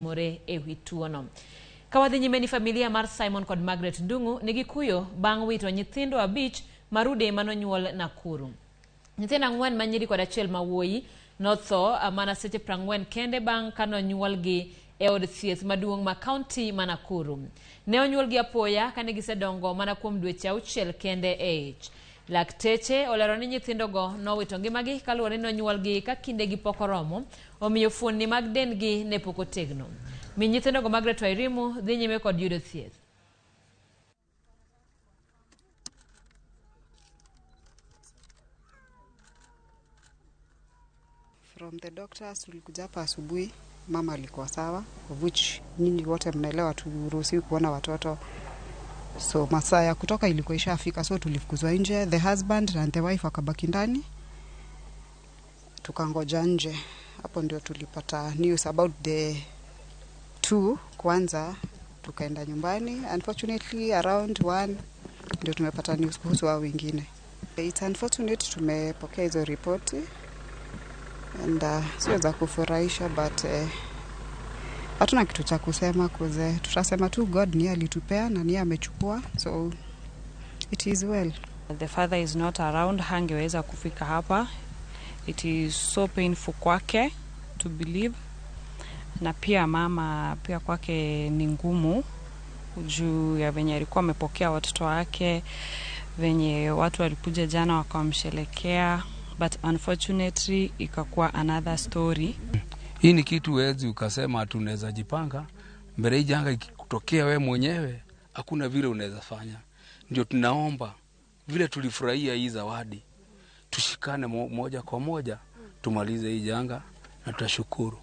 More e wi tuono. Ka wadhi nyime ni familia mar Simon kod Margaret Ndung'u nigi kuyo bang' wito nyithindo 5 marude manonyuol Nakuru. Nyithindo 4 ma nyiri kod 1 ma wuoyi notho mana seche 40 kende bang' ka nonyuolgi e od thieth maduong' ma kaunti ma Nakuru. Ne onyuolgi apoya kane gisedongo mana kuom dweche 6 kende e ich. Lakteche olero ni nyithindogo nowito ngimagi kaluwore ni nonyuolgi ka kindegi pok oromo, omiyo fuonni mag dendgi ne pok otegno. Min nyithindogo Margaret Wairimu dhi nyime kod yudo thieth. From the doctors tulikuja hapa asubuhi, mama alikuwa sawa, of which nyinyi wote mnaelewa turuhusiwi kuona watoto. So masaa ya kutoka ilikuwa ishafika, so tulifukuzwa nje, the husband and the wife wakabaki ndani, tukangoja nje. Hapo ndio tulipata news about the 2 kwanza, tukaenda nyumbani. Unfortunately around 1 ndio tumepata news kuhusu hao wengine. It's unfortunate tumepokea hizo ripoti and sio za kufurahisha, but hatuna kitu cha kusema kuze tutasema tu God ni alitupea na ni amechukua, so it is well. The father is not around, hangeweza kufika hapa. It is so painful kwake to believe, na pia mama pia kwake ni ngumu juu ya venye alikuwa amepokea watoto wake, venye watu walikuja jana wakamshelekea, but unfortunately ikakuwa another story. Hii ni kitu huwezi ukasema tunaweza jipanga mbele hii janga ikikutokea we mwenyewe, hakuna vile unaweza fanya. Ndio tunaomba vile tulifurahia hii zawadi, tushikane moja kwa moja tumalize hii janga na tutashukuru.